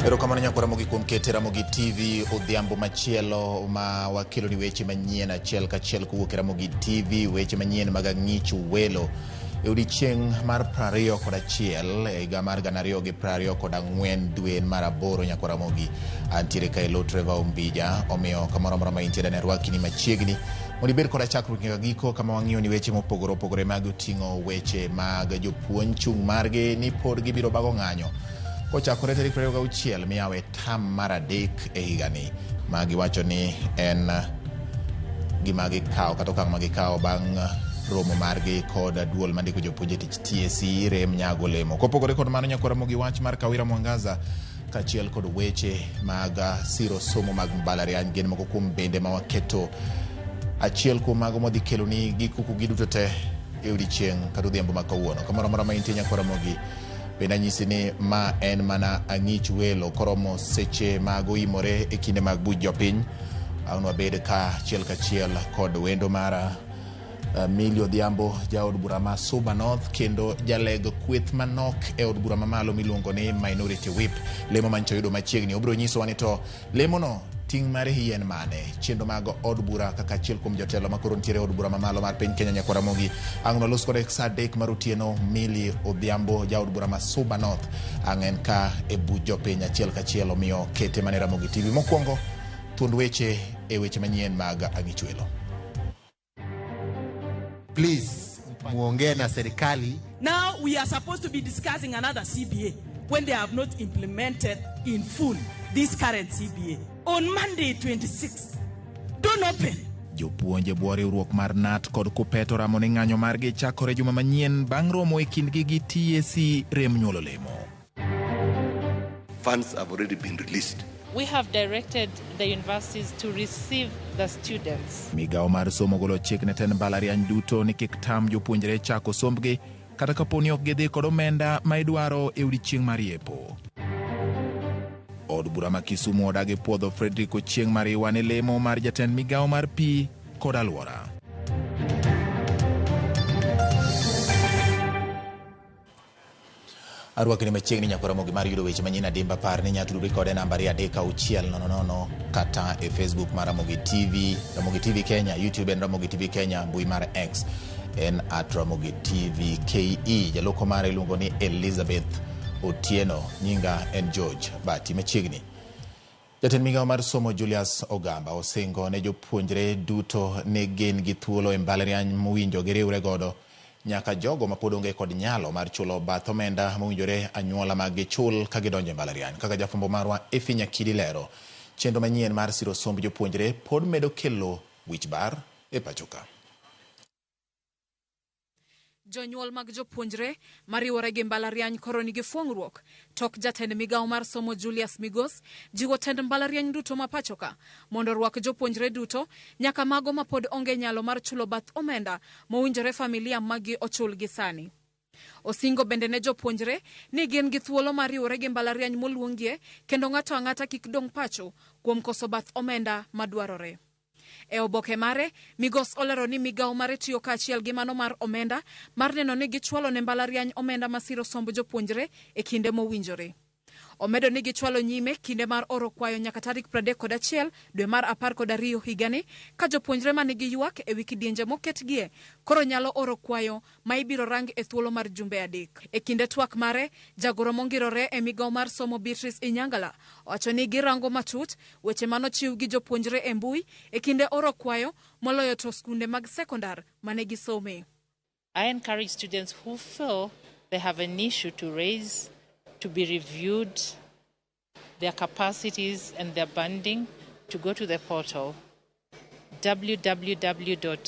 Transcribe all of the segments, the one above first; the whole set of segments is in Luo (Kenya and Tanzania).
Erokamano nyakwa Ramogi kuom kete Ramogi TV odhiambo machielo ma wakelo ni weche manyien achiel kachiel kowuok e Ramogi TV, weche manyien mag ang'ich welo e odiechieng' mar 21 e higa mar 2024 dwe mar aboro. Nyakwa Ramogi, antiere ka e lo Trevor Ombija, omiyo kamoro amora ma intiere ne rwaki ni machiegni mondo ibed koda chakruok nyaka giko kama wang'iyo ni weche mopogore opogore mag oting'o weche mag jopuonj chung' margi ni pod gibiro bago ng'anyo kochakore tarik 26 miyawe tam mar adek e higani ma giwacho ni en gima gikawo kata okang' ma gikawo bang' romo margi kod duol mandiko jopuonj e tich TSC rem nyago lemo. Kopogore kod mano, nyakwa Ramogi, wach mar Kawira Mwangaza kaachiel kod weche mag siro somo mag mbalariany gin moko kuom bende ma waketo achiel kuom mago modhi keloni gi kuku gi duto te e odiechieng' kata odhiambo ma kawuono. Kamoro amora ma intie, nyakwa Ramogi, bende anyisi ni ma en mana ang'ich welo koromo seche mag oimore e kinde mag buch jopiny. Ang' wabed ka achiel kachiel kod wendo mara Milly Odhiambo, jaod bura ma Suba North kendo jaleg kweth manok e od bura mamalo miluongo ni Minority Whip. Lemo manyicha oyudo machiegni, obiro nyisowa ni to lemono ting' mare hi en mane, chenro mag od bura kaka achiel kuom jotelo makoro nitiere e od bura mamalo mar piny Kenya. Nyakwa Ramogi, ang' walos kode sa 3 mar otieno. Milly Odhiambo, jaod bura ma Suba North, ang' en ka e buch jopiny achiel kachiel, omiyo kete mane Ramogi TV. Mokwongo, thuond weche e weche manyien mag Ang'ichwelo. Please, muongee na serikali. Now we are supposed to be discussing another CBA when they have not implemented in full this current CBA. On Monday 26, don't open. Jopuonj e bwo riwruok mar KNUT kod KUPPET oramo ni ng'anyo margi chakore juma manyien bang' romo e kindgi gi TSC rem nyuolo lemo. Funds have already been released. We have directed the universities to receive the students. Migawo mar somo golo chik ne tend mbalariany duto ni kik tam jopuonjre chako sombgi kata kapo ni ok gidhi kod omenda ma idwaro e odiechieng' mar yepo. Od bura ma Kisumu odagi puodho Frederick Ochieng' Mariwa ne lemo mar jatend migawo mar pi kod alwora. Arwakni machiegni nyakwa Ramogi mar yudo weche manyien adimba. Par ni inyalo tudori kode namba 23600 kata e Facebook mar Ramogi TV, Ramogi TV Kenya, YouTube en Ramogi TV Kenya, mbui mar X en at Ramogi TV KE. Jaloko mare iluongo ni Elizabeth Otieno, nyinga en George Bati. Machiegni. Jatend migawo mar somo Julius Ogamba osingo ne jopuonjre duto ni gin gi thuolo e mbalariany mowinjo giriwre godo nyaka jogo mapod onge kod nyalo mar chulo bath omenda mowinjore anyuola mag gichul ka gidonjo e mbalariany. Kaka jafwambo marwa Effie Nyakidi lero, chenro manyien mar siro somb jopuonjre pod medo kelo wich bar e pachoka. Jonyuol mag jopuonjre mariwore gi mbalariany koro nigi fuong'ruok tok jatend migawo mar somo Julius Migos jiwo tend mbalariany duto ma pachoka mondo orwak jopuonjre duto nyaka mago mapod onge nyalo mar chulo bath omenda mowinjore familia maggi ochul gi sani. Osingo bende ne jopuonjre ni gin gi thuolo mar riwore gi mbalariany moluongie kendo ng'ato ang'ata kik dong' pacho kuom koso bath omenda madwarore. E oboke mare, Migos olero ni migawo mare tiyo kaachiel gi mano mar omenda mar neno ni gichwalo ne mbalariany omenda masiro somb jopuonjre e kinde mowinjore. Omedo ni gichwalo nyime kinde mar oro kwayo nyaka tarik 31 dwe mar 12 higani ka jopuonjre manigi ywak e wi kidienje moketgie koro nyalo oro kwayo ma ibiro rang e thuolo mar jumbe 3. E kinde twak mare, jagoro mongirore e migawo mar somo Beatrice Inyangala owacho ni girango matut weche manochiw gi jopuonjre e mbui e kinde oro kwayo moloyo to skunde mag sekondar mane gisome. I encourage students who feel they have an issue to raise to be reviewed, their capacities and their banding, to go to the portal www.hef.co.ke.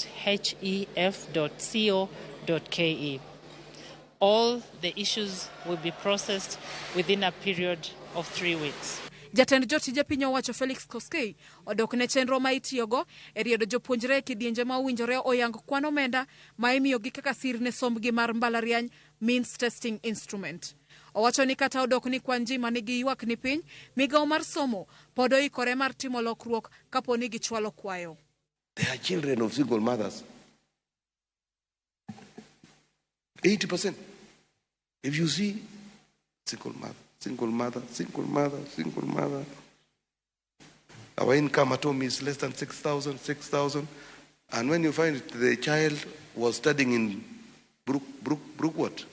All the issues will be processed within a period of 3 weeks. Jatend jotije piny owacho Felix Koskei odok ne chenro ma itiyogo e riedo jopuonjre e kidienje ma owinjore oyang kwan omenda ma imiyogi kaka sir ne sombgi mar mbalariany means testing instrument. Owacho ni kata odok ni kwan ji manigi ywak ni piny, migawo mar somo pod oikore mar timo lokruok kapo ni gichwalo kwayo. They are children of single mothers. 80%. If you see single mother. Single mother, single mother, single mother. Our income at home is less than 6,000, 6,000. And when you find it, the child was studying in Brook, Brook, Brook what?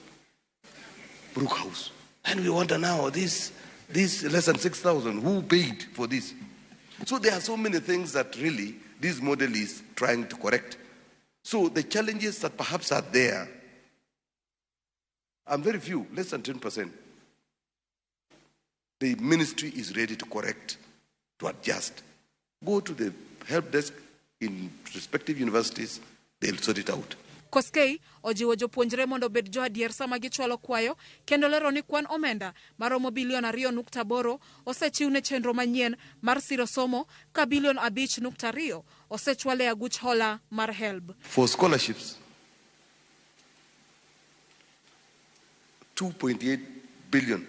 Brook House. And we wonder now, this less than 6,000, who paid for this? So there are so many things that really this model is trying to correct. So the challenges that perhaps are there are very few, less than 10%. The ministry is ready to correct, to adjust. Go to the help desk in respective universities, they'll sort it out. Koskei ojiwo jopuonjre mondo obed joadier sama gichwalo kwayo kendo lero ni kwan omenda maromo bilion 2.8 osechiw ne chenro manyien mar siro somo ka bilion 5.2 osechwal e aguch hola mar HELB. For scholarships, 2.8 billion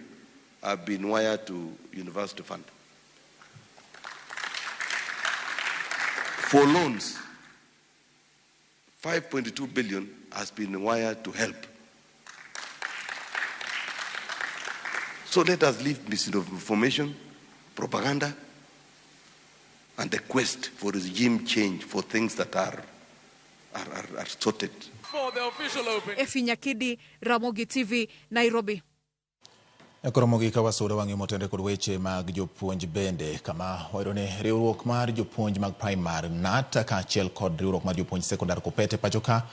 have been wired to university fund. For loans, 5.2 billion has been wired to help. So let us leave misinformation, propaganda, and the quest for regime change for things that are sorted. For the official opening. Efi Nyakidi, Ramogi TV, Nairobi. Koro mogik ka wasudo wang'e motenore kod weche mag jopuonj bende kama wayudo ni riwruok mar jopuonj mag primary KNUT kaachiel kod riwruok mar jopuonj sekondar KUPPET e pacho ka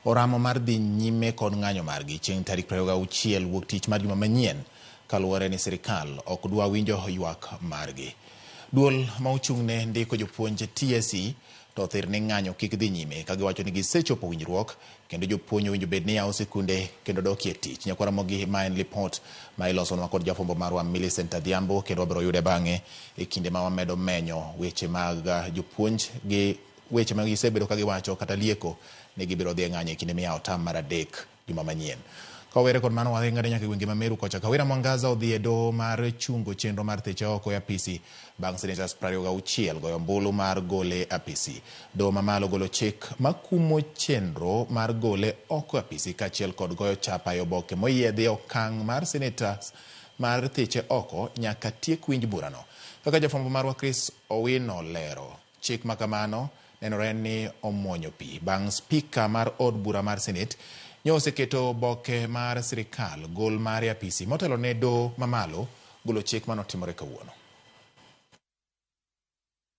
oramo mar dhi nyime kod ng'anyo margi chieng' tarik 26 wuok tich mar juma manyien kaluwore ni sirikal ok dwa winjo ywak margi. Duol ma ochung' ne ndiko jopuonj TSC to othir ni ng'anyo kik dhi nyime ka giwacho ni gisechopo winjruok kendo jopuonj owinjo bed ni yawo sikunde kendo dokie tich. Nyakwar Ramogi, ma en lipot ma ilosonwa kod jafwambo marwa Millicent Adhiambo kendo wabiro yude bang'e e kinde ma wamedo menyo weche mag jopuonj gi weche ma gisebedo ka giwacho kata lieko ni gibiro dhi e ng'anyo e kinde miyawo tam mar 3 juma manyien. Kawere kod mano wadhi ng'ado nyaka e gwenge ma Meru kocha. Kawira Mwangaza odhi e doho mar chungo chenro mar thiche oko e apisi bang' senators 26 goyo ombulu mar gole apisi. Doho mamalo golo chik makumo chenro mar gole oko e apisi kaachiel kod goyo chapa e oboke moyiedhi okang' mar senators mar thiche oko nyaka tiek winj burano. Kaka jafwambo marwa Chris Owino lero, chik makamano nenore ni omuonyo pi bang' spika mar od bura mar Senate nyo oseketo oboke mar sirikal gol mare apisi motelo ne doho mamalo golo chik manotimore kawuono.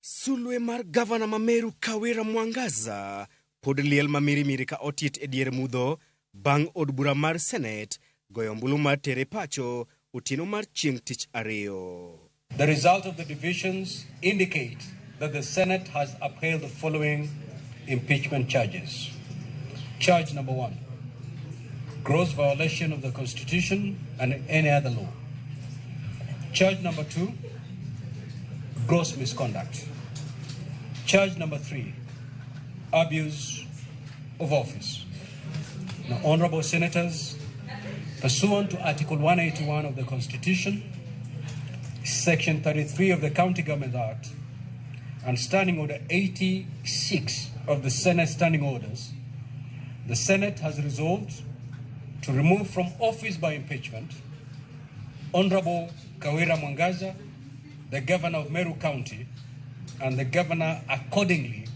Sulwe mar gavana ma Meru Kawira Mwangaza pod liel ma mirimiri ka otit e dier mudho bang' od bura mar Senate goyo ombulu mar tere pacho otieno mar chieng' tich ariyo. The result of the divisions indicate that the Senate has upheld the following impeachment charges. Charge number 1, gross violation of the Constitution and any other law. Charge number 2, gross misconduct. Charge number 3, abuse of office. Now, honorable senators, pursuant to Article 181 of the Constitution, Section 33 of the County Government Act, and Standing Order 86 of the Senate Standing Orders, the Senate has resolved to remove from office by impeachment Honorable Kawira Mwangaza, the Governor of Meru County, and the Governor accordingly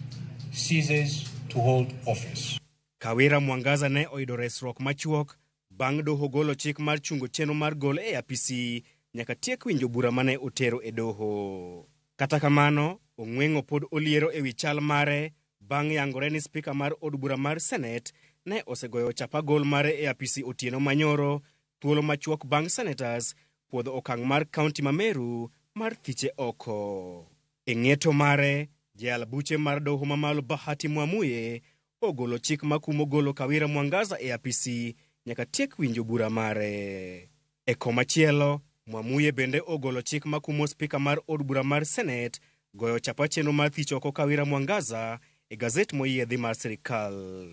ceases to hold office. Kawira Mwangaza ne oyudo resruok machuok bang' doho golo chik mar chungo chenro mar gol e apisi nyaka tiek winjo bura mane otero e doho. Kata kamano, ong'weng'o pod oliero ewi chal mare bang' yangore ni spika mar od bura mar Senate ne osegoyo chapa gol mare e apisi otieno manyoro thuolo machuok bang' senators puodho okang' mar kaunti ma Meru mar thiche oko. E ng'eto mare, jayal buche mar doho mamalo Bahati Mwamuye ogolo chik makumo golo Kawira Mwangaza e apisi nyaka tiek winjo bura mare. E komachielo, Mwamuye bende ogolo chik makumo spika mar od bura mar Senate goyo chapa chenro mar thich oko Kawira Mwangaza e gazet moyiedhi mar sirikal.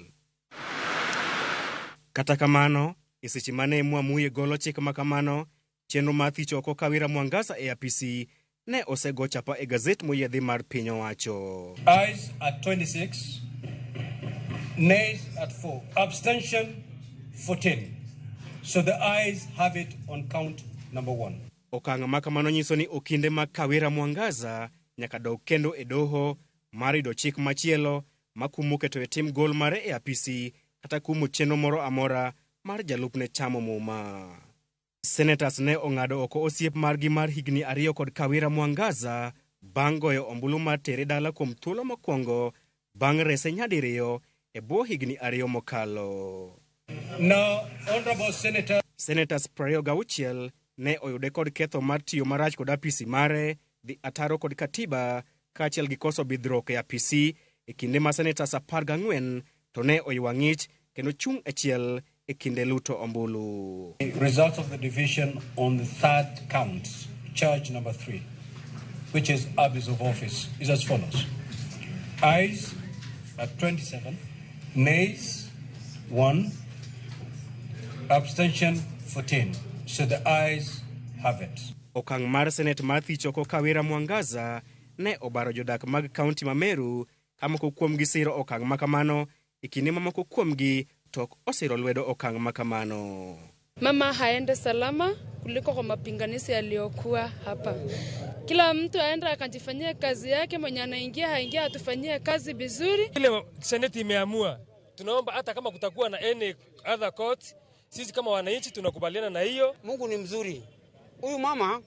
Kata kamano, e seche mane Mwamuye golo chik makamano, chenro mar thich oko Kawira Mwangaza e apisi ne osego chapa e gazet moyiedhi mar piny owacho. Ayes at 26, nays at 4, abstention 14. So the ayes have it on count number 1. Okang' ma kamano nyiso ni okinde mag Kawira Mwangaza nyaka dog kendo e doho mar yudo chik machielo makumo keto e tim gol mare e apisi kata kumo chenro moro amora mar jalupne chamo muma. Senators ne ong'ado oko osiep margi mar higni 2 kod Kawira Mwangaza bang' goyo ombulu mar tere dala kuom thuolo mokwongo bang' rese nyadiriyo e bwo higni 2 mokalo. Now, Honorable Senator. Senators 26 ne oyude kod ketho mar tiyo marach kod apisi mare, dhi ataro kod katiba, kaachiel gi koso bidhruok e apisi e kinde ma senators 14 to ne oywa ng'ich kendo chung' achiel e kinde luto ombulu. Results of the division on the third count, charge number 3, which is abuse of office, is as follows. Ayes at 27, nays 1, abstention 14. So the ayes have it. Okang' mar Senate mar thicho oko Kawira Mwangaza ne obaro jodak mag kaunti ma Meru ka moko kuomgi siro okang' makamano e kinde ma moko kuomgi to ok osiro lwedo okang' makamano. Mama haende salama kuliko kwa mapinganizi yaliyokuwa hapa. Kila mtu aende akajifanyia kazi yake, mwenye anaingia haingia atufanyie kazi vizuri. Ile Senate imeamua, tunaomba hata kama kutakuwa na any other court, sisi kama wananchi tunakubaliana na hiyo. Mungu ni mzuri. Huyu mama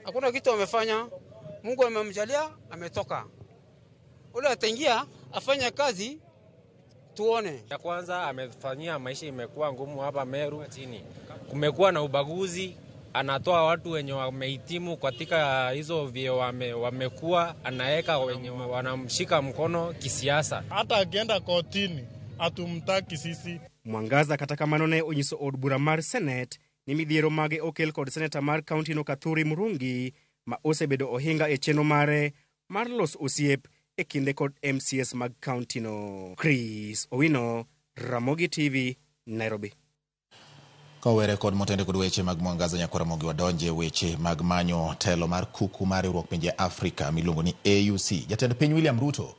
hakuna kitu amefanya. Mungu amemjalia ametoka. Ule ataingia afanye kazi tuone. Ya kwanza amefanyia maisha imekuwa ngumu hapa Meru chini. Kumekuwa na ubaguzi, anatoa watu wenye wamehitimu katika hizo vyeo wamekuwa, anaweka wenye wanamshika mkono kisiasa. Hata akienda kotini hatumtaki sisi. Mwangaza kata kamano ne onyiso od bura mar Senate ni midhiero mage okel kod seneta mar kaunti no Kathuri Murungi ma osebedo ohinga e chenro mare mar loso osiep e kinde kod MCS mag kaunti no. Chris Owino, Ramogi TV, Nairobi. Kowere kod motende kod weche mag Mwangaza nyakwa Ramogi wadonje weche mag manyo telo mar kuku mar riwruok pinje Afrika miluongo ni AUC. Jatend piny William Ruto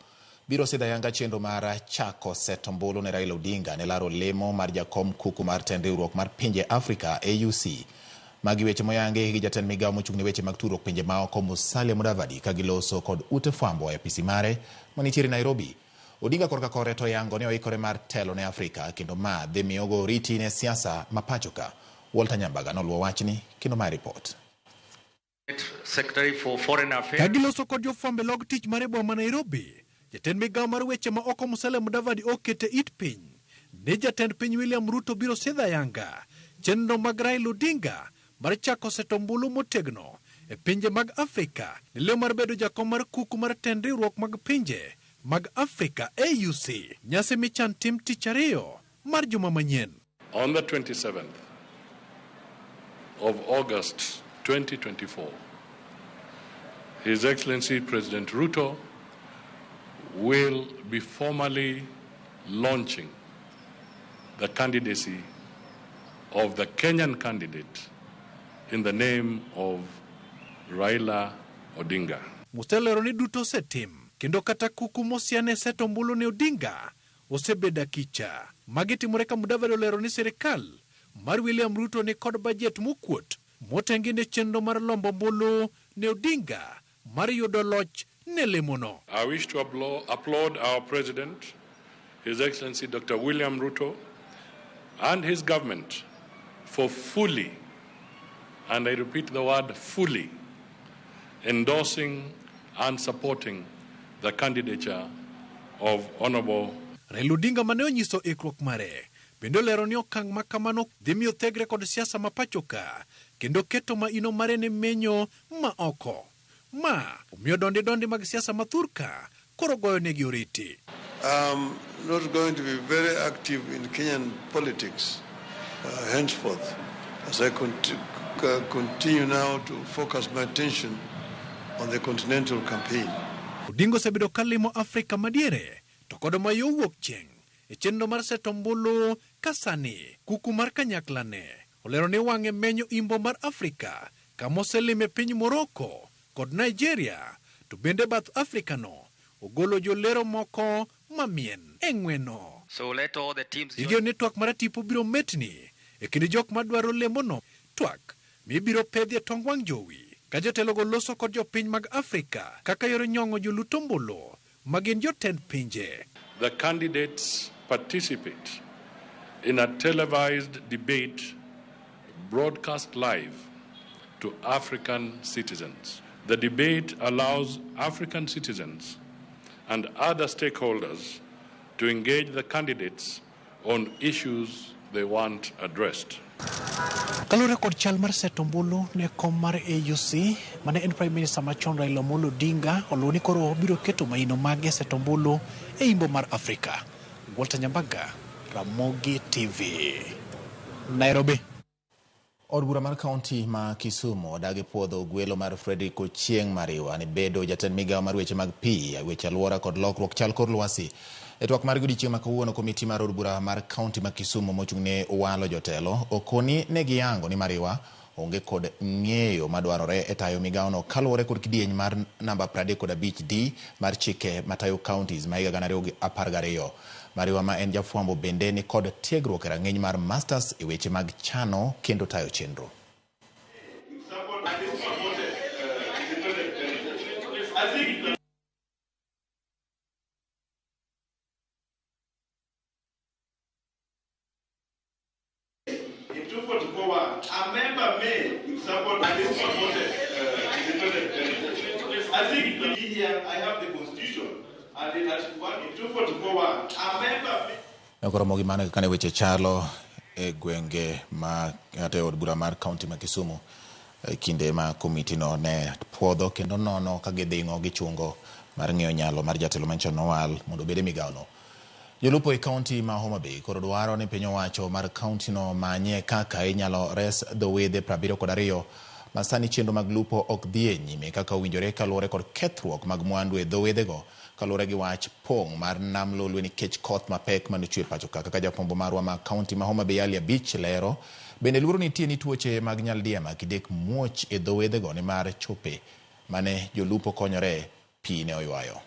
biro sidho ayanga chenro mar chako seto ombulu ne Raila Odinga ne laro lemo mar jakom kuku mar tend riwruok mar pinje Afrika AUC. Magi weche moyangi gi jatend migawo mochung' ne weche mag tudruok pinje maoko Musalia Mudavadi ka giloso kod ute fwambo e apisi mare manitiere Nairobi. Odinga korka kore to yango ne oikore mar telo ne Afrika kendo ma dhi miyogo oriti ne siasa ma pacho ka. Walter Nyambaga noluwo wachni kendo mae report. Secretary for Foreign Affairs. Ka giloso kod jofwambo e log tich mar e boma Nairobi, jatend migawo mar weche ma oko Musalia Mudavadi okete it piny ni jatend piny William Ruto biro sidho ayanga chenro mag Raila Odinga mar chako seto ombulu motegno e pinje mag Afrika ne lemo mar bedo jakom mar kuku mar tend riwruok mag pinje mag Afrika AUC. Nyasi michan tim tich ariyo mar juma manyien. On the 27th of August 2024, His Excellency President Ruto will be formally launching the candidacy of the Kenyan candidate in the name of Raila Odinga. Musalia ni duto osetim kendo kata kuku mosiane seto ombulu ne Odinga osebedo akicha. Magi timore ka Mudavadi olero ni sirikal mar William Ruto ni kod bajet mokuot motengi ne chenro mar lombo ombulu ne Odinga mar yudo loch ne lemono. I wish to applaud our president, His Excellency Dr. William Ruto, and his government for fully, and I repeat the word fully, endorsing and supporting the candidature of Honorable Raila Odinga mane onyiso ikruok mare bende olero ni okang' ma kamano dhi miyo thegre kod siasa ma pacho ka kendo keto maino mare ne menyo ma oko. Ma omiyo dondi dondi mag siasa ma thurka koro goyo negi oriti. I'm not going to be very active in Kenyan politics henceforth as I continue now to focus my attention on the continental campaign. Odinga osebedo ka limo Afrika madiere to kod ma yo wuok chieng' e chenro mar seto ombulu ka sani kuku mar kanyakla ne olero ni wang'e menyo imbo mar Afrika kama oselime piny Morocco kod Nigeria to bende bath Afrika no ogolo jolero moko mamien e ng'weno. So let all the teams Igeno ni twak mar tipo biro metni e kind jok madwaro lemono. Twak mibiro pedhie tong wang' jowi ka jotelogo loso kod jopiny mag Afrika kaka yor nyong'o jolut ombulu ma gin jotend pinje. The candidates participate in a televised debate broadcast live to African citizens. The debate allows African citizens and other stakeholders to engage the candidates on issues they want addressed. Kaluwore kod chal mar seto ombulu ne kom mar AUC mane en Prime Minister machon Raila Amolo Odinga oluwo ni koro obiro keto maino mage e seto ombulu e imbo mar Afrika. Walter Nyambaga, Ramogi TV, Nairobi. Od bura mar kaunti ma Kisumu odagi puodho gwelo mar Frederick Ochieng' Mariwa ni bedo jatend migawo mar weche mag pi, weche alwora kod lokruok chal kor lwasi. E twak mar godiechieng' ma kawuono, komiti mar od bura mar kaunti ma Kisumu mochung' ne walo jotelo okoni ne giyango ni Mariwa onge kod ng'eyo madwarore e tayo migawono kaluwore kod kidieny mar namba 35D mar chike matayo counties ma higa 2012. Mariwa ma en jafwambo bende ni kod tiegruok e rang'iny mar masters e weche mag chano kendo tayo chenro. In 244.1, a member may, if someone is supported, I think here I have the constitution, and in Article 1, in 244.1, a member may. Koro gi mano kaka ne weche chalo e gwenge ma kata e od bura mar kaunti ma Kisumu e kinde ma komiti no ne puodho kendo nono ka gidhing'o gichungo mar ng'iyo nyalo mar jatelo manchon nowal mondo obed e migawono. Jolupo e kaunti ma Homa Bay koro dwaro ni piny owacho mar kaunti no manye kaka inyalo res dho wedhe 72 ma sani chenro mag lupo ok dhi e nyime kaka owinjore kaluwore kod kethruok mag mwandu e dho wedhego kaluwore gi wach pong' mar nam Lolwe nikech koth mapek manochwe pacho ka. Kaka jafwambo marwa ma kaunti ma Homa Bay Ali Abich lero, bende luoro nitie ni tuoche mag nyaldiema kidek muoch e dho wedhego nimar chope mane jolupo konyore pi ne oywayo.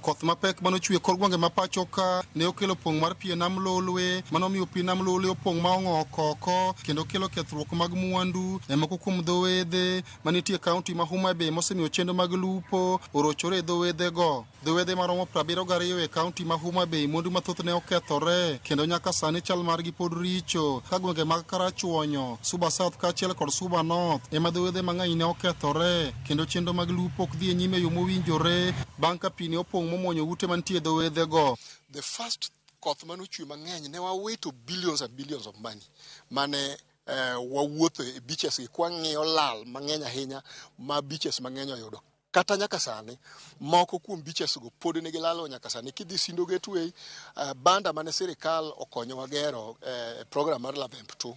Koth mapek manochwe kor gwenge ma pacho ka ne okelo pong' mar pi e nam Lolwe manomiyo pi nam Lolwe opong' ma ong'ok oko kendo kelo kethruok mag mwandu e moko kuom dho wedhe manitie e kaunti ma Homa Bay mosemiyo chenro mag lupo orochore e dho wedhego. Dho wedhe maromo 72 e kaunti ma Homa Bay mwandu mathoth ne okethore kendo nyaka sani chal margi pod richo ka gwenge mag Karachuonyo, Suba South kaachiel kod Suba North ema dho wedhe mang'eny ne okethore kendo chenro mag lupo ok dhi e nyime e yo mowinjore bang' ka pi ne opong' momuonyo ute mantie e dho wedhego. The first koth manochwe mang'eny ne wawito billions and billions of money mane wawuotho e beaches gi kwang'iyo lal mang'eny ahinya ma beaches mang'eny oyudo. Kata nyaka sani moko kuom beaches go pod nigi lalo nyaka sani. Kidhi Sindo Gateway, banda mane sirikal okonyowa gero program mar Lavemp 2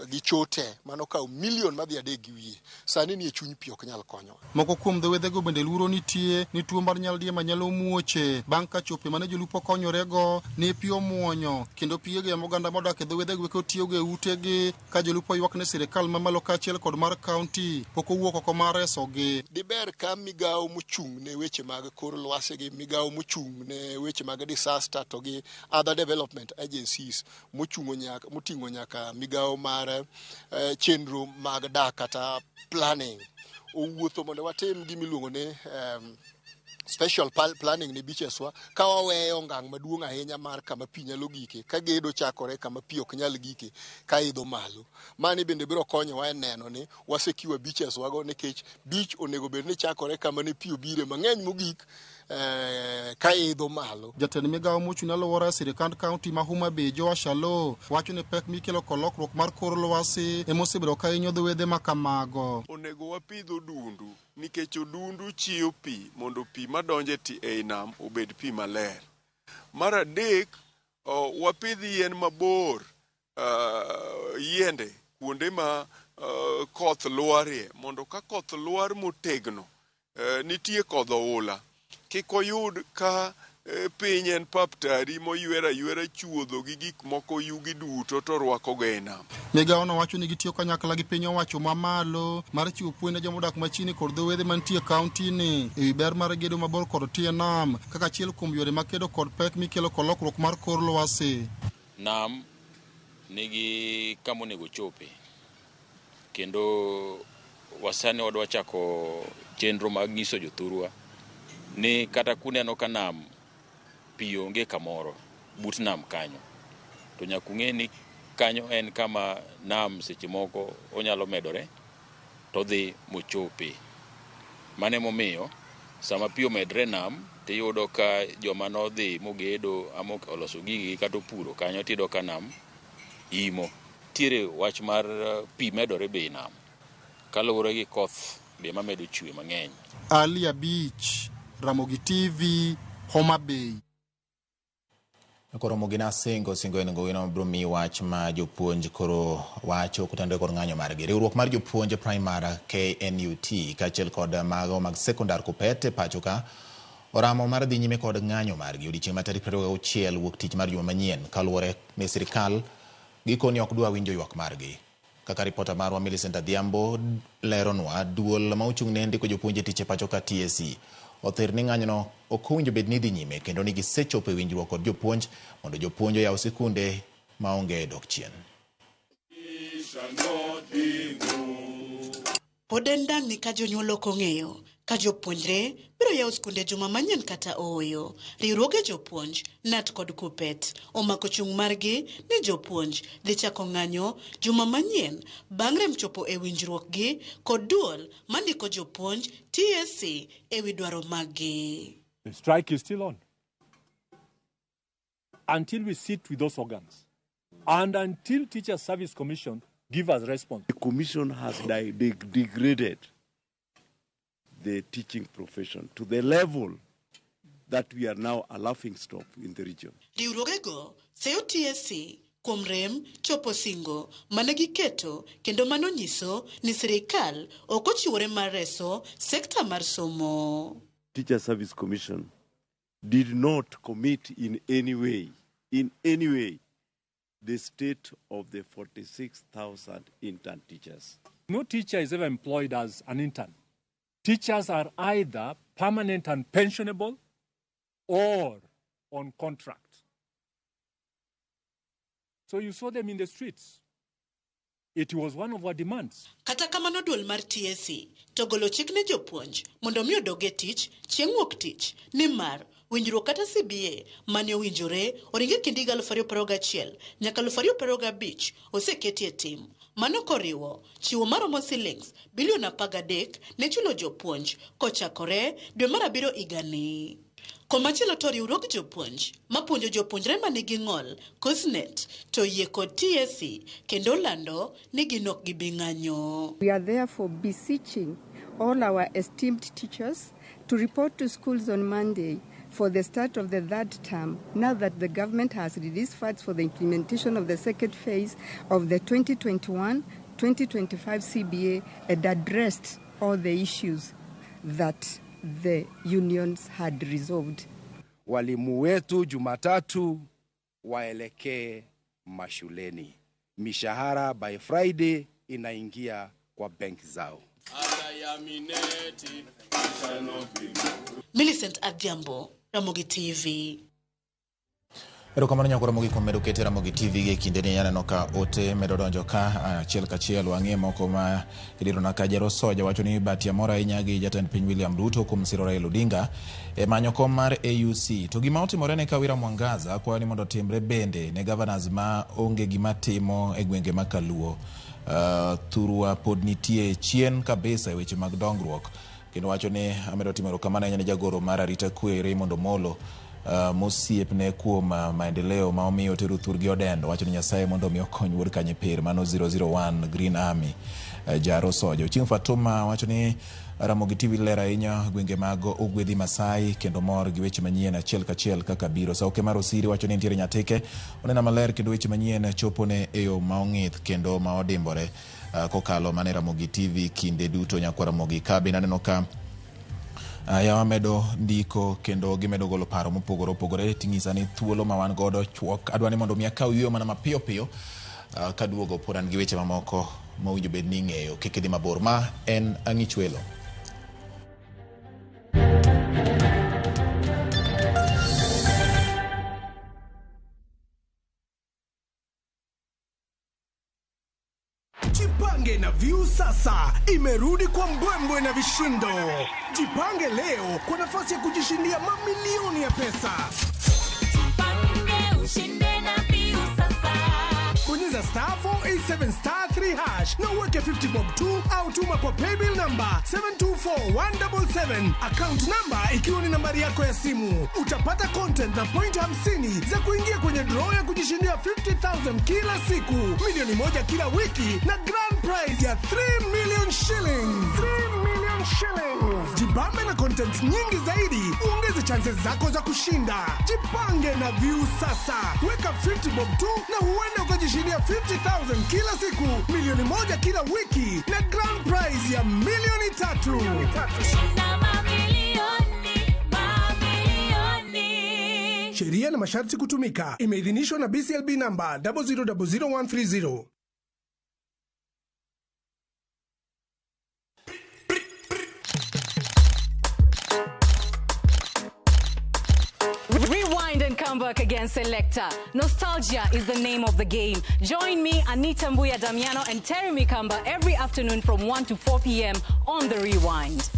gi chote mano kawo milion madhi 3.5 sani ni e chuny pi ok nyal konyowa. Moko kuom dho wedhego bende luoro nitie ni tuo mar nyaldiema nyalo muoche bang' ka chope mane jolupo konyorego ne pi omuonyo kendo pigego ema oganda modak e dho wedhego eko tiyogo e utegi ka jolupo ywak ne sirikal mamalo kaachiel kod mar kaunti pok owuok oko mar resogi. Diber ka migawo mochung' ne weche mag kor lwasi gi migawo mochung' ne weche mag disaster to gi other development agencies moting'o nyaka migawo mar chenro mag dak kata planning owuotho mondo watim gimiluongo ni special planning ne beaches wa ka waweyo ngang' maduong' ahinya mar kama pi nyalo gike ka gedo chakore kama pi ok nyal gike ka idho malo. Mani bende biro konyowa e neno ni wasekiwa beaches wago nikech beach onego bed ni chakore kama ne pi obire mang'eny mogik ka idho malo. Jatend migawo mochung' ne alwora e sirikand kaunti ma Homa Bay Joash Aloo wacho ni pek mikelo kod lokruok mar kor lwasi ema osebedo ka hinyo dho wedhe ma kamago. Onego wapidh odundu nikech odundu chiyo pi mondo pi madonjo ei nam obed pi maler. Mar adek, wapidh yien mabor, yiende kuonde ma koth lwarie mondo ka koth lwar motegno, nitie kodh oula, kik oyud ka piny en pap tari moywer ayuera chuodho gi gik moko yugi duto to rwakogo e nam. Migawono wacho ni gitiyo kanyakla gi piny owacho mamalo mar chiwo puonj ne jomodak machiegni kod dho wedhe mantie e kaunti ni ewi ber mar gedo mabor kod tie nam kaka achiel kuom yore mag kedo kod pek mikelo kod lokruok mar kor lwasi. Nam nigi kama onego ochope. Kendo wasani wadwa chako chenro mag nyiso jothurwa ni kata kuneno ka nam pi onge kamoro but nam kanyo, to nyaka ung'e ni kanyo en kama nam seche moko onyalo medore to dhi mochope. Mano emomiyo sama pi omedre nam tiyudo ka joma nodhi mogedo ama oloso gigi kata opuro kanyo tiyudo ka nam imo. Nitiere wach mar pi medore be e nam kaluwore gi koth be mamedo chwe mang'eny. Ali Abich, Ramogi TV, Homa Bay. Koro Mugina singo singo en gowi no biro miyi wach ma jopuonj koro wacho kotenore kod ng'anyo margi. Riwruok mar jopuonj primar KNUT kaachiel kod mago mag sekondar KUPPET e pacho ka oramo mar dhi nyime kod ng'anyo margi odiechieng' ma tarik 26 wuok tich mar juma manyien kaluwore ni sirikal gikoni ok dwa winjo ywak margi. Kaka ripota marwa Millicent Adhiambo leronwa, duol ma ochung' ne ndiko jopuonj e tich e pacho ka TSC othir ni ng'anyono ok owinjo bed ni dhi nyime kendo ni gisechopo e winjruok kod jopuonj mondo jopuonj oyaw sikunde maonge dok chien. Pod en dang'ni ka jonyuol ok ong'eyo ka jopuonjre biro yawo skunde juma manyien kata ooyo. Riwruoge jopuonj, KNUT kod KUPPET omako chung' margi ni jopuonj dhi chako ng'anyo juma manyien bang' rem chopo e winjruok gi kod duol mandiko jopuonj TSC ewi dwaro maggi. The strike is still on. Until we sit with those organs and until Teacher Service Commission give us response. The commission has degraded the teaching profession to the level that we are now a laughing stock in the region. Riwruogego seyo TSC kuom rem chopo singo mane giketo kendo mano nyiso ni sirikal ok ochiwore mar reso sekta mar somo. Teacher Service Commission did not commit in any way, the state of the 46,000 intern teachers. No teacher is ever employed as an intern. Teachers are either permanent and pensionable or on contract. So you saw them in the streets. It was one of our demands. Kata kamano duol mar TSC to golo chik ne jopuonj mondo mi odog e tich chieng' wuok tich nimar winjruok kata CBA mane owinjore oringe kind higa 2021 nyaka 2025 oseketi e tim. Mano koriwo chiwo maromo silings bilion 13 ne chulo jopuonj kochakore dwe mar abiriyo higani. Komachielo to riwruog jopuonj mapuonjo jopuonjre manigi ng'ol KUSSNET to yie kod TSC kendo lando ni gin ok gibi ng'anyo. We are therefore beseeching all our esteemed teachers to report to schools on Monday for the start of the third term, now that the government has released funds for the implementation of the second phase of the 2021-2025 CBA and addressed all the issues that the unions had resolved. Walimu wetu Jumatatu waelekee mashuleni. Mishahara by Friday inaingia kwa benki zao. Millicent Adhiambo, Ramogi TV. Erokamano nyako Ramogi kuom medo kete Ramogi TV gi e kindeni aneno ka ote medo donjo ka achiel kachiel wang'e moko ma idirona ka Jero Soja wacho ni Batia moro ahinya gi jatend piny William Ruto kuom siro Raila Odinga e manyo kom mar AUC. To gima otimore ne Kawira Mwangaza kwayo ni mondo otimre bende ne governors ma onge gima timo e gwenge ma Kaluo. Thurwa pod nitie chien kabisa e weche mag dongruok kendo wacho ni amedo timo erokamano ahinya ne jagoro mar arita kwe Raymond Omolo mosiepne kuom maendeleo ma omiyo otero thurgi Odendo. Wacho ni Nyasaye mondo omi okony wuod Kanyepir mano 001 Green Army Jaro Soja. Ochieng' Fatuma wacho ni Ramogi TV ler ahinya gwenge mag Ogwedhi Masai kendo mor gi weche manyien achiel kachiel kaka biro. Sauke mar Osiri wacho ni nitiere Nyatike onena maler kendo weche manyien chopone e yo ma ong'ith kendo ma odimbore kokalo mana e Ramogi TV kinde duto nyakwa Ramogi. Ka bende aneno ka yawa medo ndiko kendo gimedo golo paro mopogore opogore ting'isa ni thuolo ma wan godo chuok adwa ni mondo mi akaw yueyo mana mapiyo piyo kaduogo pod an gi weche mamoko mowinjo bed ni ing'eyo kik idhi mabor ma en Ang'ich Welo. Jipange na Viusasa imerudi kwa mbwembwe na vishindo. Jipange leo kwa nafasi ya kujishindia mamilioni ya pesa. Ushinde na Viusasa. Bonyeza star 487 star 3 hash na uweke 50 bob tu au tuma kwa paybill number 724177, account number ikiwa ni nambari yako ya simu. Utapata content na point 50 za kuingia kwenye draw ya kujishindia 50,000 kila siku, milioni 1 kila wiki na grand prize ya 3 million shillings. 3 million shillings. Jibambe na content nyingi zaidi, uongeze chances zako za kushinda. Jipange na Viusasa, weka 50 bob tu na huenda ukajishindia 50,000 kila siku, milioni 1 kila wiki na grand prize ya milioni 3. Shinda mamilioni, mamilioni. Sheria na masharti kutumika. Imeidhinishwa na BCLB namba 0000130. Rewind and come back again, Selector. Nostalgia is the name of the game. Join me, Anita Mbuya Damiano, and Terry Mikamba every afternoon from 1 to 4 p.m. on The Rewind.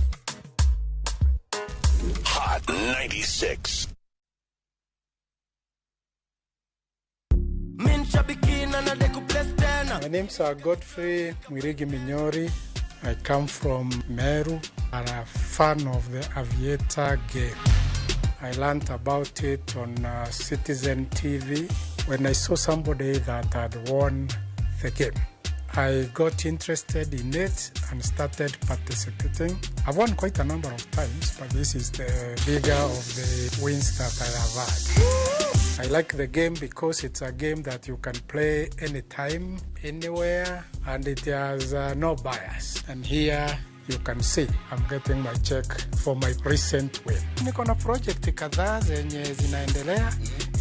Hot 96. My name's Godfrey Mwirigi Minyori. I come from Meru and I'm a fan of the Aviator game. I learned about it on Citizen TV when I saw somebody that had won the game. I got interested in it and started participating. I've won quite a number of times, but this is the bigger of the wins that I have had. I like the game because it's a game that you can play anytime, anywhere, and it has no bias. And here you can see I'm getting my check for my recent win. Niko na project kadhaa zenye zinaendelea,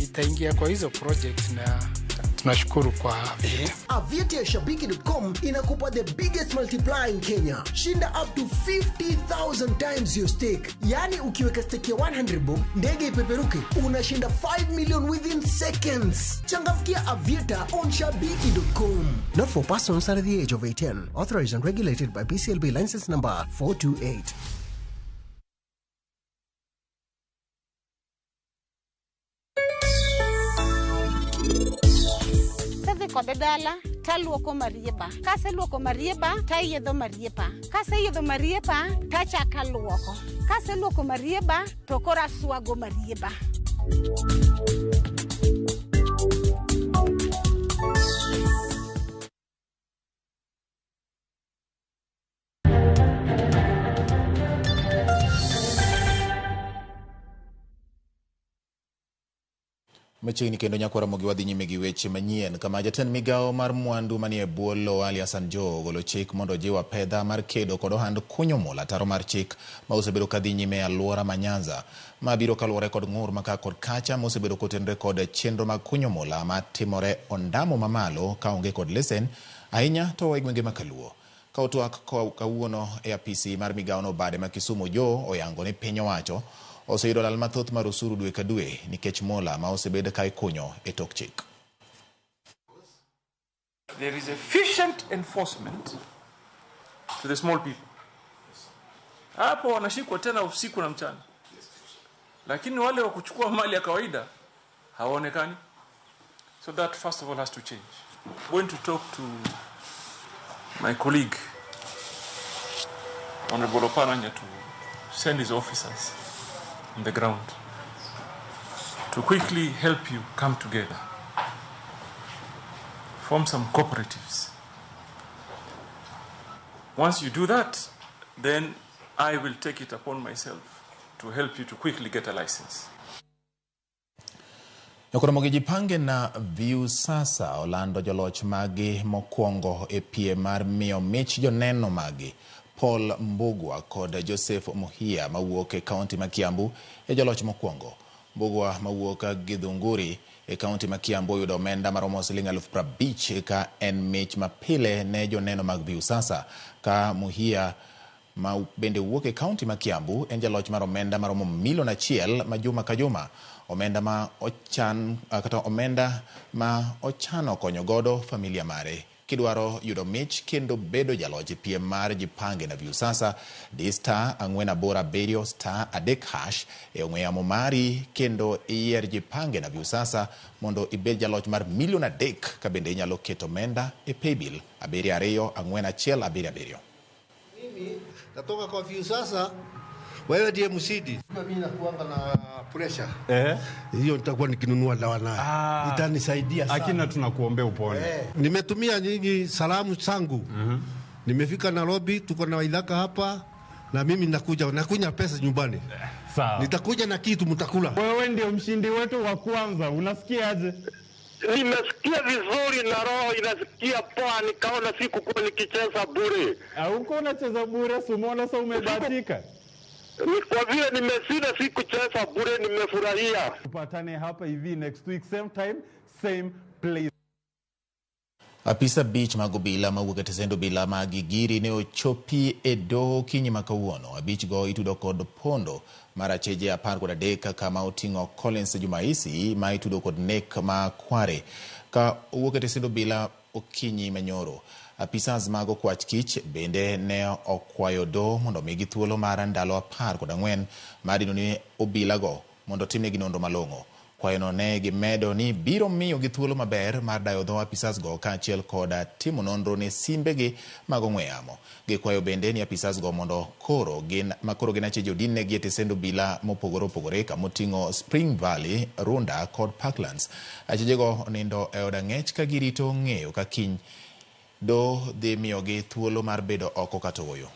itaingia kwa hizo project na tunashukuru kwa Aviator. Aviator ya Shabiki.com inakupa the biggest multiplier in Kenya. Shinda up to 50,000 times your stake. Yaani ukiweka stake ya 100 bob, ndege ipeperuke, unashinda 5 million within seconds. Changamkia Aviator on Shabiki.com. Not for persons under the age of 18. Authorized and regulated by BCLB license number 428. Adhi kode dala taluoko marieba. Kaseluoko marieba tayiedho mariepa. Kaseyiedho mariepa tachako aluoko. Kaseluoko marieba to koro aswago marieba. Machiegni kendo nyakwa Ramogi wadhi nyime gi weche manyien kama jatend migawo mar mwandu manie bwo lowo Ali Hassan Joho ogolo chik mondo ojiw apedha mar kedo kod ohand kunyo mula ataro mar chik ma osebedo kadhi nyime e alwora ma Nyanza. Ma biro kaluwore kod ng'ur ma ka kod kacha mosebedo kotenore kod chenro mag kunyo mula matimore ondamo mamalo kaonge kod lesen ahinya to e gwenge ma Kaluo. Ka otwak kawuono e apisi mar migawono bade ma Kisumu, Joho oyango ni piny owacho oseyudo lal mathoth mar osuru dwe ka dwe nikech mula ma osebed ka ikunyo e tok chik. There is efficient enforcement to the small people. Hapo wanashikwa tena usiku na mchana, lakini wale wa kuchukua mali ya kawaida hawaonekani. So that first of all has to change. I'm going to talk to my colleague, Honorable Oparanya, to send his officers on the ground to quickly help you come together, form some cooperatives. Once you do that, then I will take it upon myself to help you to quickly get a license. Jokoromogi jipange na Viusasa olando joloch magi mokwongo e piem mar miyo mich joneno magi Paul Mbugua kod Joseph Muhia mawuok e kaunti ma Kiambu e joloch mokwongo. Mbugua mawuok Githunguri e kaunti ma Kiambu oyudo omenda maromo siling 50,000 ka en mich mapile ne joneno mag Viusasa, ka Muhia ma bende wuok e kaunti ma Kiambu en jaloch mar omenda maromo milion 1 ma juma ka juma, omenda ma ochan kata omenda ma ochano konyo godo familia mare. Kidwaro yudo mich kendo bedo jaloch e piem mar Jipange na Viusasa, di *487 *3# e ong'we yamo mari kendo iyier Jipange na Viusasa mondo ibed jaloch mar milion 3 ka bende inyalo keto omenda e paybill 724177. Mimi natoka kwa Viusasa, wewe ndiye mshindi. Mimi nakuanga na pressure. Hiyo nitakuwa nikinunua dawa nayo. Itanisaidia sana. Akina tunakuombea upone. Nimetumia nyinyi salamu zangu. Nimefika Nairobi, tuko na Waithaka hapa na mimi nakuja nakunya pesa nyumbani. Sawa. Nitakuja na kitu mtakula. Wewe ndio mshindi wetu wa kwanza, unasikiaje? Nimesikia vizuri na roho inasikia poa, nikaona sikukuwa nikicheza bure. Huko unacheza bure, si umeona sasa umebahatika? Kwa vile nimeshinda sikucheza bure, nimefurahia. Tupatane hapa hivi next week same time same place. Apisa 5 mag obila mawuok e tesend obila mag Gigiri ne ochopi e doho okinyi ma kawuono. 5 go itudo kod pondo mar acheje 13 kama oting'o Collins Jumaisi ma itudo kod nek ma Kware ka owuok e tesend obila okinyi manyoro. Apisas mag okwach kich bende ne okwayo doho mondo omigi thuolo mar ndalo 14 mar dino ni obilago mondo otimnegi nonro malong'o. Kwayono ne gimedo ni biro miyogi thuolo maber mar dayo dho apisas go kaachiel kod timo nonro ne simbegi mag ong'we yamo. Gikwayo bende ni apisas go mondo koro gin acheje odinnegi e tesend obila mopogore opogore kamoting'o Spring Valley, Runda kod Parklands. Achejego onindo e od ang'ech ka girito ng'eyo ka kiny doho dhi miyogi thuolo mar bedo oko kata ooyo.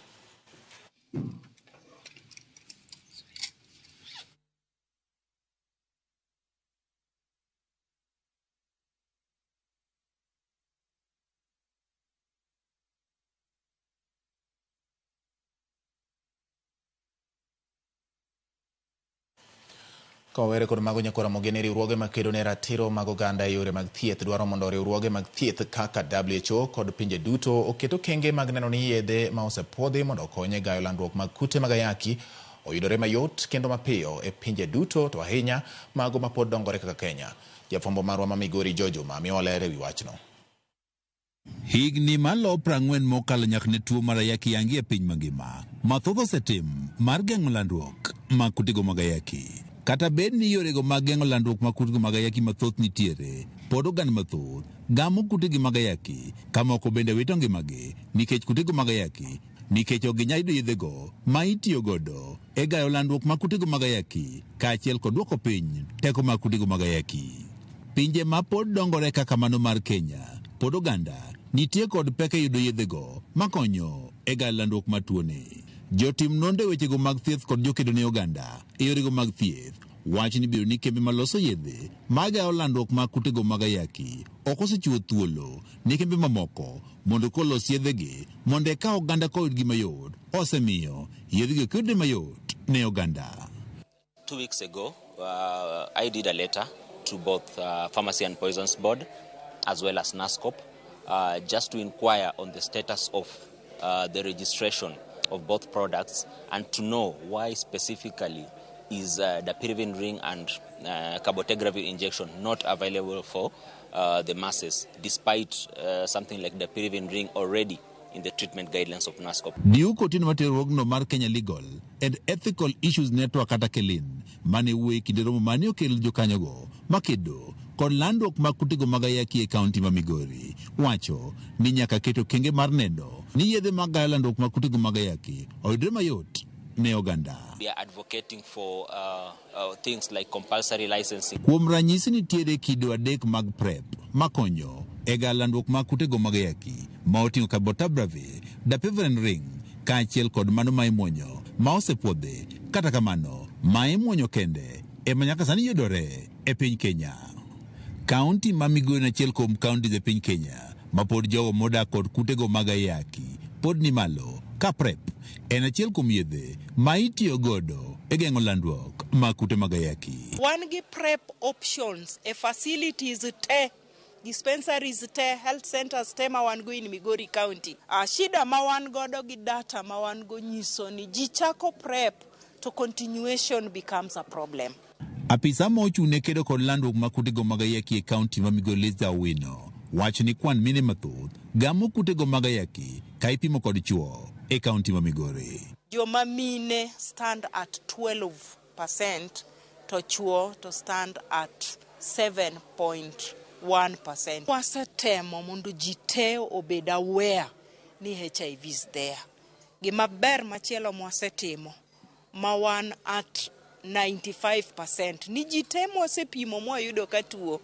Kowere kod mago nyakora mogene riwruoge makedo ne ratiro mag oganda e yore mag thieth dwaro mondo riwruoge mag thieth kaka WHO kod pinje duto oket okenge mag neno ni yedhe ma osepuodhi mondo okony e gayo landruok mag kute mag ayaki oyudore mayot kendo mapiyo e pinje duto to ahinya mago mapod dongore kaka Kenya. Jafwambo marwa ma Migori George Juma miyo ler e wi wachno. Higni malo 40 mokalo nyaka ne tuo mar ayaki yangi e piny mangima. Mathoth osetim mar geng'o landruok mag kutego mag ayaki. Kata bed ni yorego mag geng'o landruok mag kutego mag ayaki mathoth nitiere, pod oganda mathoth gamo kutegi mag ayaki, ka moko bende wito ngimagi nikech kutego mag ayaki, nikech ok ginyal yudo yedhego ma itiyo godo e gayo landruok mag kutego mag ayaki kaachiel kod duoko piny teko mag kutego mag ayaki. Pinje ma pod dongore kaka mano mar Kenya, pod oganda nitie kod pek e yudo yedhego makonyo e gayo landruok mar tuoni. Jotim nonro e wechego mag thieth kod jokedo ne oganda e yorego mag thieth wacho ni bedo ni kembe maloso yedhe magayo landruok mag kutego mag ayaki ok osechiwo thuolo ne kembe mamoko mondo kolos yedhegi mondo eka oganda koyudgi mayot osemiyo yedhegi ok yudre mayot ne oganda. 2 weeks ago, I did a letter to both Pharmacy and Poisons Board as well as NASCOP just to inquire on the status of the registration of both products and to know why specifically is dapivirine ring and cabotegravir injection not available for the masses, despite something like dapivirine ring already in the treatment guidelines of NASCOP. Duke Otieno mar riwruogno mar Kenya Legal and Ethical Issues Network kata KELIN mane wuoyo e kinde romo mane okel jokanyogo makedo kod landruok mag kutego mag ayaki e kaunti ma Migori wacho ni nyaka ket okenge mar neno ni yedhe mag gayo landruok mag kutego mag ayaki oyudre mayot ne oganda. We are advocating for things like compulsory licensing. Kuom ranyisi nitiere kido 3 mag PrEP makonyo e gayo landruok mag kutego mag ayaki ma oting'o cabotegravir, dapivirine ring kaachiel kod mano ma imuonyo ma osepuodhi. Kata kamano, ma imuonyo kende ema nyaka sani yudore e piny Kenya. Kaunti ma Migori en achiel kuom kaunti e piny Kenya ma pod jogo modak kod kutego mag ayaki pod ni malo ka PrEP en achiel kuom yedhe ma itiyo godo e geng'o landruok mag kute mag ayaki. Wan gi PrEP options e facilities te, dispensaries te, health centers te ma wan go in Migori County. Shida ma wan godo gi data ma wan go nyiso ni ji chako PrEP to continuation becomes a problem. Apisa ma ochung' ne kedo kod landruok mag kutego mag ayaki e kaunti ma Migori Liza Owino Wach ni kwan mine mathoth gamo kutego mag ayaki ka ipimo kod chuo e kaunti ma Migori. Joma mine stand at 12% to chuo to stand at 7.1%. Wasetemo mondo ji te obed aware ni HIV is there. Gima ber machielo mwasetimo ma wan at 95% ni ji te mwasepimo mwayudo ka tuo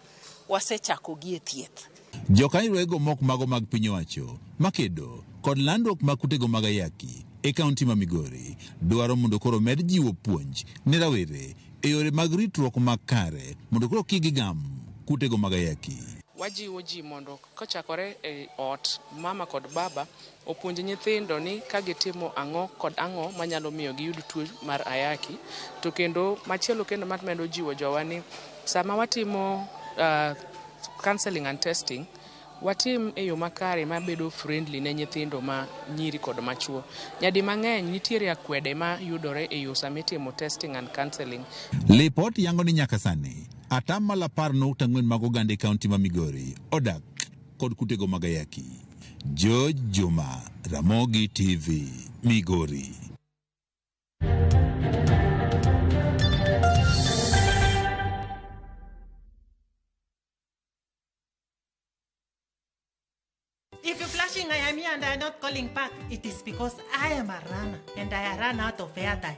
wasechako gi e thieth. Jokanyo mok mago mag piny owacho makedo kod landruok mag kutego mag ayaki e kaunti ma Migori dwaro mondo koro med jiwo puonj ne rawere e yore mag ritruok makare mondo koro kik gigam kutego mag ayaki. Wajiwo ji mondo kochakore e ot, mama kod baba opuonj nyithindo ni ka gitimo ang'o kod ang'o manyalo miyo giyud tuo mar ayaki. To kendo machielo kendo mamedo jiwo jowa ni sama watimo counseling and testing, watim e yo makare mabedo friendly ne nyithindo ma nyiri kod machuo. Nyadi mang'eny nitiere akwede ma yudore e yo sama itimo testing and counseling. Lipot yango ni nyaka sani 10.4 mag oganda e kaunti ma Migori odak kod kutego mag ayaki. George Juma, Ramogi TV, Migori. If you're flashing I am here and I am not calling back, it is because I am a runner and I run out of airtime.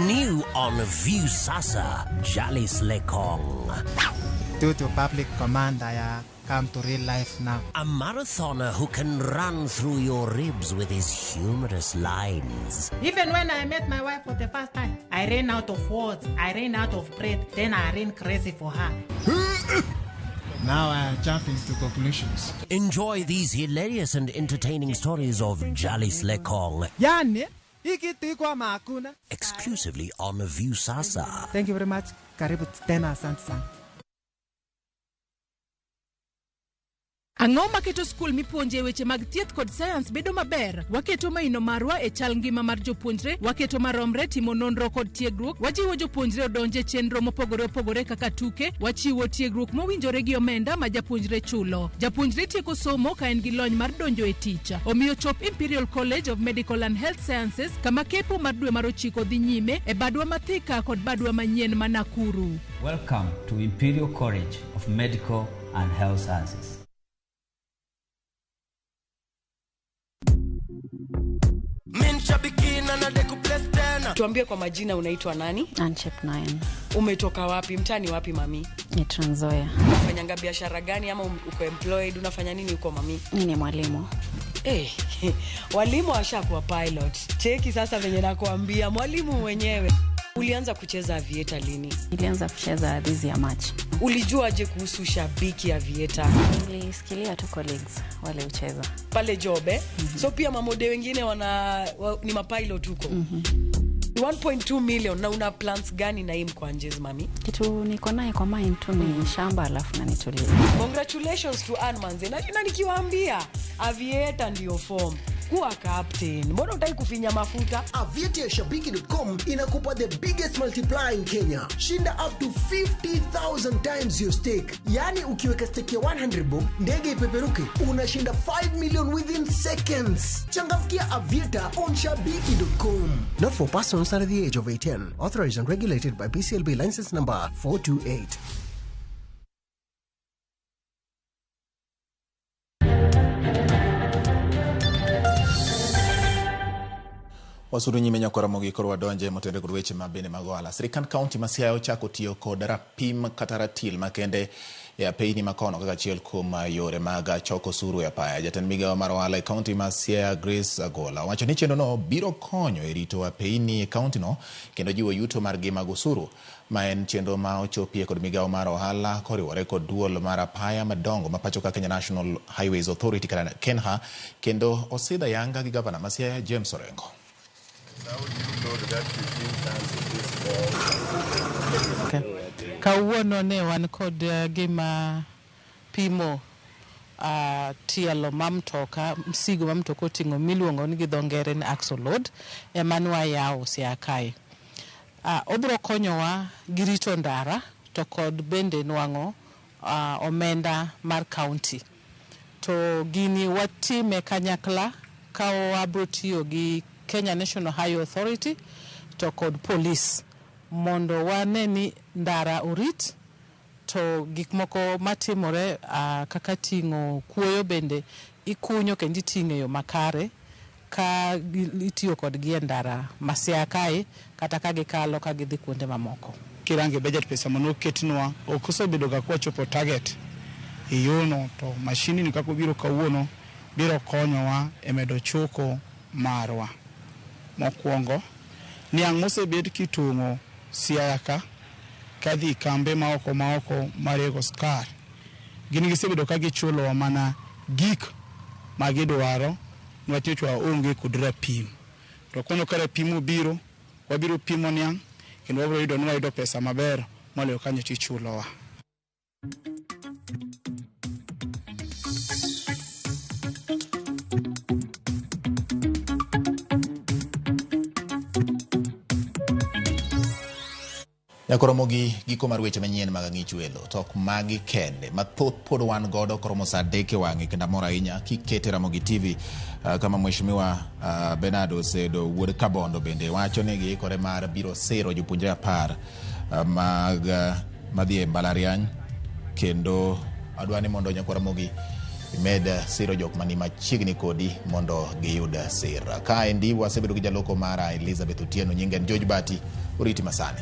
New on Viusasa, Jalis Lekong. Due to public command, I come to real life now. A marathoner who can run through your ribs with his humorous lines. Even when I met my wife for the first time, I ran out of words, I ran out of breath, then I ran crazy for her. Now I am jumping to conclusions. Enjoy these hilarious and entertaining stories of Jalis Lekong. Yani, ikitu kwa hakuna. Exclusively on Viusasa. Thank you very much. Karibu tena, asante sana. Ang'o maketo skul mipuonje weche mag thieth kod sayans bedo maber? Waketo maino marwa e chal ngima mar jopuonjre, waketo maromre timo nonro kod tiegruok, wajiwo jopuonjre odonje chenro mopogore opogore kaka tuke, wachiwo tiegruok mowinjore gi omenda ma japuonjre chulo. Japuonjre tieko somo ka en gi lony mar donjo e tich. Omiyo chop Imperial College of Medical and Health Sciences kama kepo mar dwe mar 9 dhi nyime e badwa ma Thika kod badwa manyien ma Nakuru. Welcome to Imperial College of Medical and Health Sciences. Tuambie kwa majina, unaitwa nani? Anchep 9. Umetoka wapi? Mtani wapi mami? Ni Trans Nzoia. Unafanyanga biashara gani ama uko employed? Unafanya nini huko mami? Mimi ni mwalimu. Walimu washakuwa pilot. Cheki sasa venye nakuambia, mwalimu mwenyewe. Ulianza kucheza avieta lini? Nilianza kucheza this year March. Ulijua aje kuhusu shabiki avieta? Nilisikilia tu colleagues wale ucheza pale job eh? So pia mamode wengine ni mapilot huko. 1.2 million. Na una plans gani na hii mkwanjezi mami? Kitu niko naye kwa mind tu ni shamba alafu na nitulie. Congratulations to Ann Manze. Na nikiwaambia avieta ndio form. Kuwa captain. Mbona hutaki kufinya mafuta? Avieta ya shabiki.com inakupa the biggest multiplier in Kenya. Shinda up to 50,000 times your stake. Yani ukiweka stake ya 100 bob, ndege ipeperuke, unashinda 5 million within seconds. Changamkia Avieta on shabiki.com. Not for persons under the age of 18. Authorized and regulated by BCLB license number 428. Wasudu nyime nyako Ramogi koro wadonje motenore kod weche mabende mag ohala. Sirikand kaunti ma Siaya ochako tiyo kod rapim kata ratil makende e apeyni makono kaka achiel kuom yore mag choko osuru e apaya. Jatend migawo mar ohala e kaunti ma Siaya Grace Agola owacho ni chenrono biro konyo e rito apeyni e kauntino kendo jiwo yuto margi mag osuru, ma en chenro ma ochopie kod migawo mar ohala koriwore kod duol mar apaya madongo ma pacho ka Kenya National Highways Authority kata KENHA, kendo osidho ayanga gi gavana ma Siaya James Orengo. Kawuono ne wan kod gima pimo tielo ma mtoka, msigo ma mtoka oting'o miluongo ni gi dho ngere ni axle load, ema ne wayawo Siaya kae. Obiro konyowa gi rito ndara to kod bende nwang'o omenda mar county. To gini watime kanyakla ka wabro tiyo gi Kenya National Highway Authority to kod police mondo wane ni ndara orit to gik moko matimore kaka ting'o kuoyo bende ikunyo kendo iting'o e yo makare ka itiyo kodgi e ndara ma Siaya kae kata ka gikalo ka gidhi kuonde mamoko. Kirange budget pesa manoketnwa ok osebedo ga kwachopo target e yono to mashini ni kaka obiro kawuono biro konyowa e medo choko marwa. Mokwongo, niang' mosebed kitong'o Siaya ka kadhi kambe maoko maoko marego skar gin gisebedo ka gichulowa mana gik ma gidwaro niwach nyocha waonge kod rapim. To kono ka rapim obiro, wabiro pimo niang' kendo wabiro yudo ni wayudo pesa maber moloyo ka nyocha ichulowa. Nyaka romo gi giko mar weche manyien mag Ang'ich Welo. To ok magi kende. Mathoth pod wan godo koromo saa 3 e wang'e kendo amor ahinya kikete Ramogi TV kama Mheshimiwa Bernard Osedo wuod Kabondo bende wacho ni giikore mar biro siro jopuonjre 10 mag madhi e mbalariany kendo adwa ni mondo nyakwa Ramogi imed siro jok mani machiegni kodi mondo giyud sir. Kaendi wasebedo gi jaloko mara Elizabeth Otieno, nyinge en George Bati, oriti masani.